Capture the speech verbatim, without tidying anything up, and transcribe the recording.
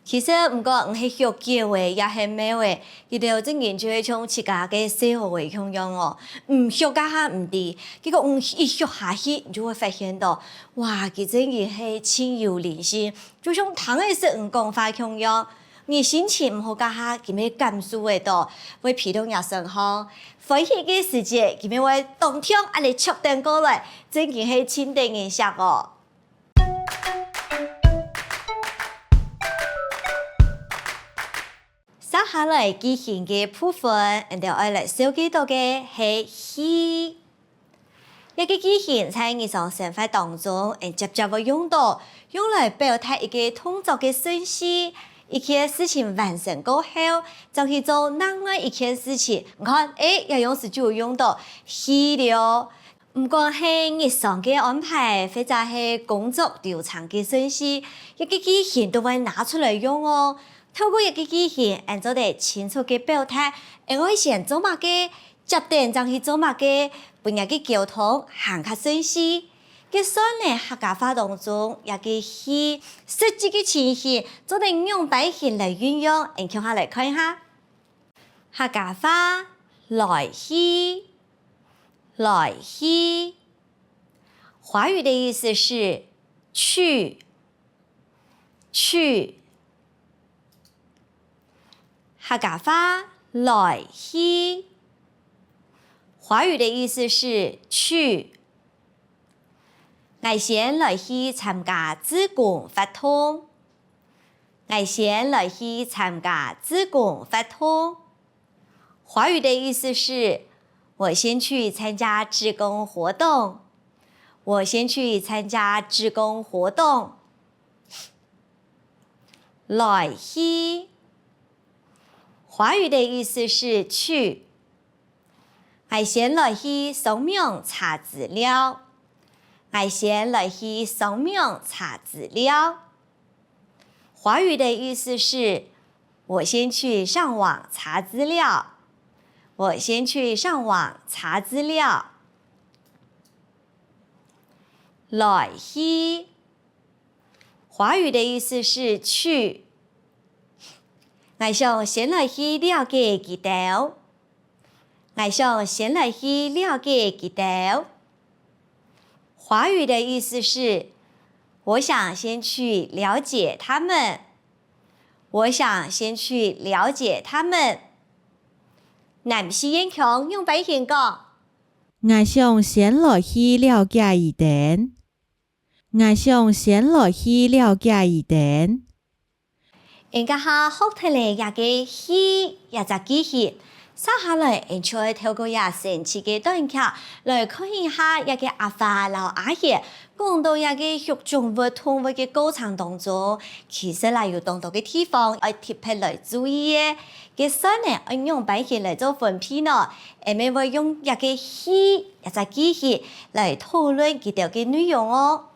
其實，毋管你係畜狗仔，也係貓仔，佢兜正經就係像自家个細孲仔共樣哦。你畜該下毋知，結果你一畜下去，你就會發現到，哇，佢正經係盡有靈性，就像聽得識你講話共樣。你心情毋好該下，佢乜感受得到，會飛到若身項；歡喜个時節，佢乜會當暢恁仔趜等過來，正經係盡得人惜哦。 接下來句型个部分，𠊎兜愛來紹介到个係戲。這个句型在日常生活當中，𠊎兜輒輒會用到，用來表達一个動作个順序，一件事情完成過後，正去做另外一件事情。你看，欸，這樣式就有用到戲了。 毋管係日常个安排，或者係工作流程个順序，這个句型都會拿出來用哦。透過這个句型，𠊎做得清楚个表達，𠊎愛先做麼个，接等正去做麼个，分這个溝通行較順序。該算呢，客家話當中，這个戲，實際个情形，做得仰般形來運用，𠊎共下來看一下。客家話，來去。 來去。華語的意思是去，去。客家話，來去。華語的意思是去。𠊎先來去參加志工活動。𠊎先來去參加志工活動。 華語的意思是，我先去參加志工活動。我先去參加志工活動。來去。華語的意思是去。𠊎先來去上網查資料。𠊎先來去上網查資料。 華語的意思是，我先去上網查資料。我先去上網查資料。來去。華語的意思是去。𠊎想先來去了解佢兜。 𠊎想先來去了解佢兜。華語的意思是，我想先去了解他們。我想先去了解他們。南四縣腔仰般形講？𠊎想先來去了解佢兜。 𠊎想先來去了解佢兜。𠊎這下學忒了這个去這隻句型，接下來𠊎就愛透過這神奇个短劇，來看一下這个阿花摎阿賢講到這个畜寵物動物个過程當中，其實啦有當多个地方愛特別來注意个。該算呢，愛仰般形來做分配呢？𠊎乜會用這个去這隻句型來討論佢兜个內容哦。